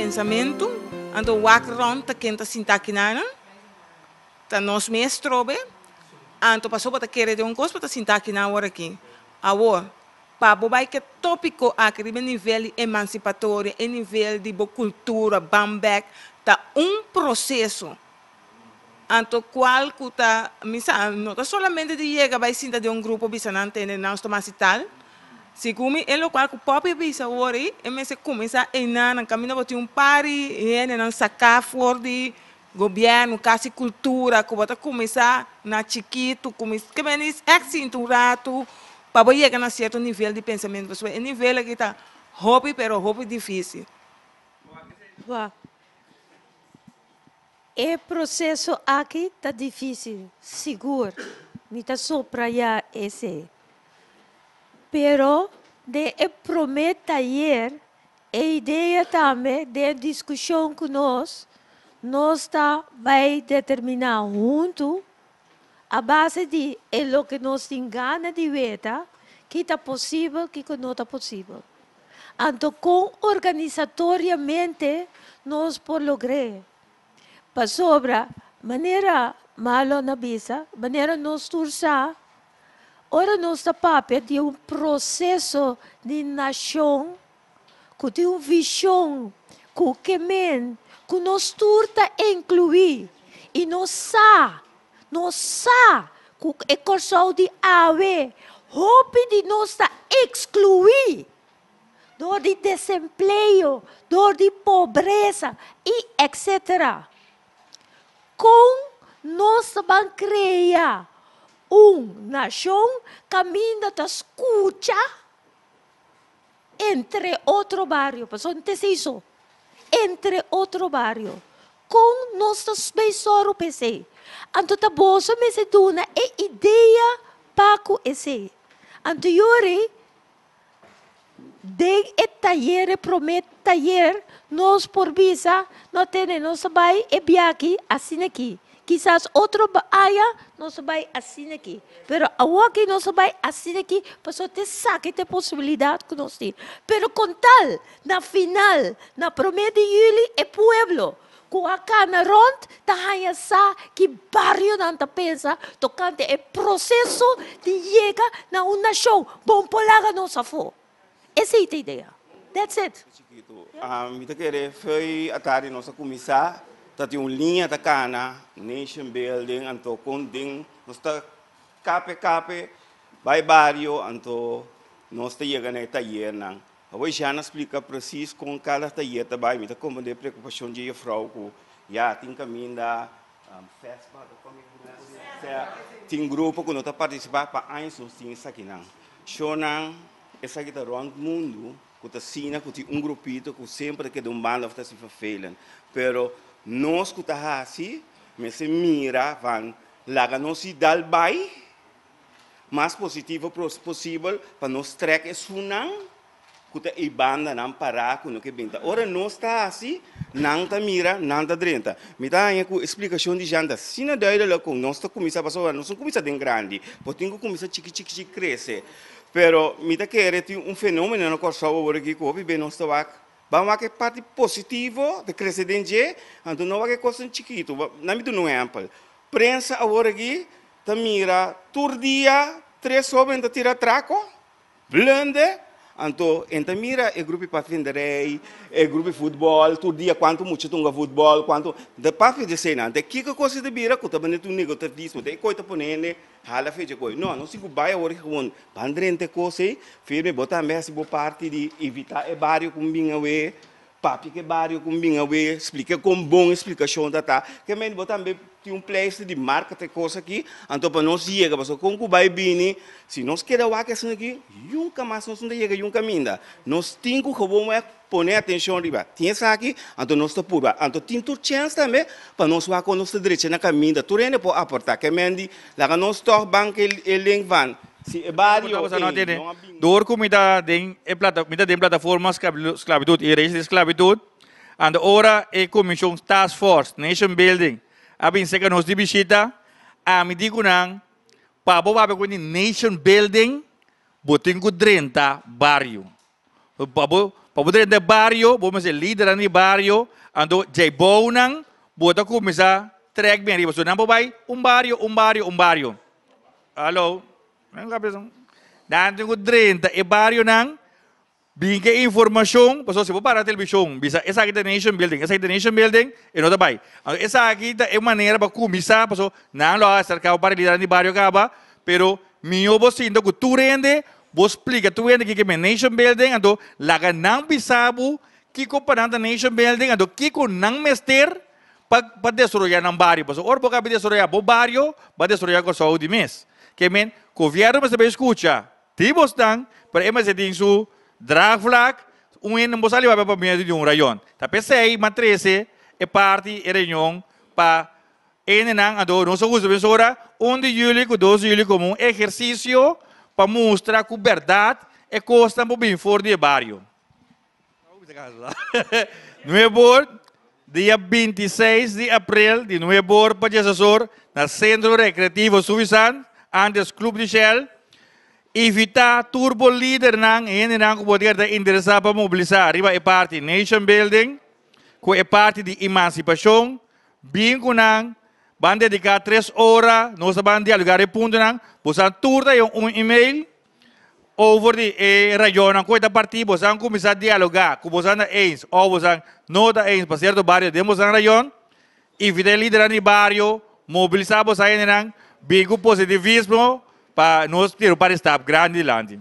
pensamentu, anto wak rònt ta ken ta sinta akinanan, ta nos mes trobe, anto pasobra bo ta kere den un kos bo ta sinta akinan awor aki. Awor, pa bo bai ku e tópiko aki riba e nivel di emansipatorio, e nivel di bo kultura, ban bèk, ta un proseso. Anto kual ku ta, mi sa, no ta solamente di yega bai sinta den un grupo bisa nan tende nan ta mas i tal. Segun mi e lokual ku Poppy a bisa awor ei, e mester kuminsá einan nan kaminda bo tin un par di hendenan saká for di gobièrnu, kasi kultura, ku bo ta kuminsá na chikitu, kuminsá, ke men ègt sinta un ratu pa bo yega na sierto nivel di pensamentu, pasobra e nivel aki ta hopi pero hopi difísil. E proseso aki ta difísil, sigur, mi ta suprayá esei. Pero den e promé tayer e idea tambe den e diskushon ku nos, nos ta bai determiná huntu a base di e loke nos tin gana di weta, ki ta posibel, kiko no ta posibel. Anto kon organisatoriamente nos por logr'é? Pasobra, manera Marlon a bisa, manera nos tur sa, ora nos ta papia di un proseso di nashon ku tin un vishon ku ke men ku nos tur ta inkluí i nos sa, nos sa ku e Kòrsou di awe hopi di nos ta ekskluí dor di desempleo, dor di pobresa i etcetera. Kon nos ta ban krea un nashon kaminda ta skucha entre otro bario, pasobra no ta esei so, entre otro bario. Kon nos ta bay sòru pa esei? Anto ta boso mester duna e idea pa ku esei. Anto yori Den e tayer, e promé tayer, nos por bisa, No tene, nos ta bai e biaha asina aki. Kisas otro aña nos ta bai asina aki. Pero awoki nos ta bai asina aki pasobra ta esaki ta e posibilidat ku nos tin. Pero kon tal, na final, na promé di yüli, e pueblo ku a kana rònt ta haña sa ki barionan ta pensa tokante e proseso di yega na un nashon. Bon por laga nos afó. Esei ta idea. That's it. Chikitu. Mi ta kere fo'i atardi nos a kuminsá ta tin un liña ta kana nation building anto kon den nos ta kape kape bai bario anto nos ta yega na e tayernan. Awor Jean a splika presis kon kada tayer ta bai. Mi ta komprendé preokupashon dje jefrou ku ya tin kaminda FESPA ta kome grupo di sea tin grupo ku no ta partisipá pa años nos tin esakinan. Shownan esaki ta rònt mundu ku ta asina ku tin un grupito ku semper ta keda un banda òf ta hasi vervelend. Pero nos ku ta hasi mester mira van laga nos i dal bai mas positivo posibel pa nos trek esunnan ku ta ei bandanan pará ku no ke bin. Ta ora nos ta hasi, nan ta mira, nan ta drenta. Mi ta haña ku e splikashon di Jean ta asina duidelik ku nos ta kuminsá pasobra nos no kuminsá den grandi, bo tin ku kuminsá chiki chiki chiki krese. Pero mi ta kere tin un fenomeno na Kòrsou awor aki ku hopi be nos ta wak, ban wak e parti positivo ta krese den dje, anto no wak e kosnan chikitu. Nan mi duna un ehèmpel, prensa awor aki Ta mira tur dia tres hoben ta tira trako, blende, anto en ta mira e grupo di patvinderij, e grupo di futbol, tur dia kuantu mucha ta hunga futbol, kuantu, ta papia di eseinan. Anto kiko kos ta bira ku ta bini tur negativismo, ta e koi ta pone hende hala fecha koi. No, nos tin ku bai awor gewoon ban drenta e kos ei, firme, bo tambe hasi bo parti di evita e bario ku bin awe, Papia ku e bario ku bin awe, splika kon bon e splikashon ta ta. Ke mende bo tambe tin un pleister di marka ta e kos aki, anto pa nos yega, pasobra kon ku bai bini, si nos keda wak esnan aki, yunka mas nos no ta yega yun kaminda. Nos tin ku gewoon wak pone atenshon riba tin esaki, anto nos ta purba. Anto tin tur chèns tambe pa nos wak kon nos ta drecha na kaminda. Tur hende por aportá. Ke mende laga nos tòg ban ku e link van. Si e bario ei no a bin. Door ku mi ta den e plata, mi ta den plataforma sklabitut i reis di sklabitut, anto ora e komishon Task Force Nation Building a bin serka nos di bishita, ami di ku nan, pa bo papia ku di Nation Building, bo tin ku drenta bario. Pa bo pa bo drenta bario, bo mester lidernan di bario, anto djei bounan bo ta kuminsá trèk bin ariba. So nan por bai un bario, un bario, un bario. Alo, nan tin ku drenta e barionan. Bin ke informashon, pasobra si bo para na televishon bisa esaki ta Nation Building, esaki ta Nation Building, e no ta bai. Anto esaki ta e manera pa kuminsá, pasobra nan lo a aserká bo para lidernan di bario kaba, pero mihó bo sinta ku tur hende, bo splika tur hende kiko e Nation Building, anto laga nan bisa bo kiko pa nan ta Nation Building, anto kiko nan mester pa pa desaroyá nan bario. Pasobra ora bo kaba di desaroyá bo bario, bo a desaroyá Kòrsou di mes. Ke men, gobièrnu mester bai skucha. Di bosnan, pero e mester tin su draagvlak, un hende no por sali papia pa medio di un rayon. Ta p'esei m'a trese e parti e reunion pa hendenan, anto nos a usa mesora un di juli ku dos di juli komo un ehersisio pa mustra ku bèrdat e kosnan por bin for di e bario. Nuebor, dia 26 di april, di nuebor pa diesasor, na Centro Recreativo Suisan, antes Club di Shell. Invita tur bo lidernan, hendenan ku bo ta interesá pa mobilisá riba e parti Nation Building, ku e parti di emansipashon, bin ku nan, ban dediká tres ora, nos ta ban dialogá e puntonan, boso tur ta un email, Over di e rayonnan ku e ta partí, bosan kuminsá dialogá ku bosan ta eens òf bosan no ta eens pa sierto bario den bosan rayon. Invitá e lidernan di bario, mobilisá bosan hendenan, bin ku positivismo pa nos tira un par di stap grandi dilanti.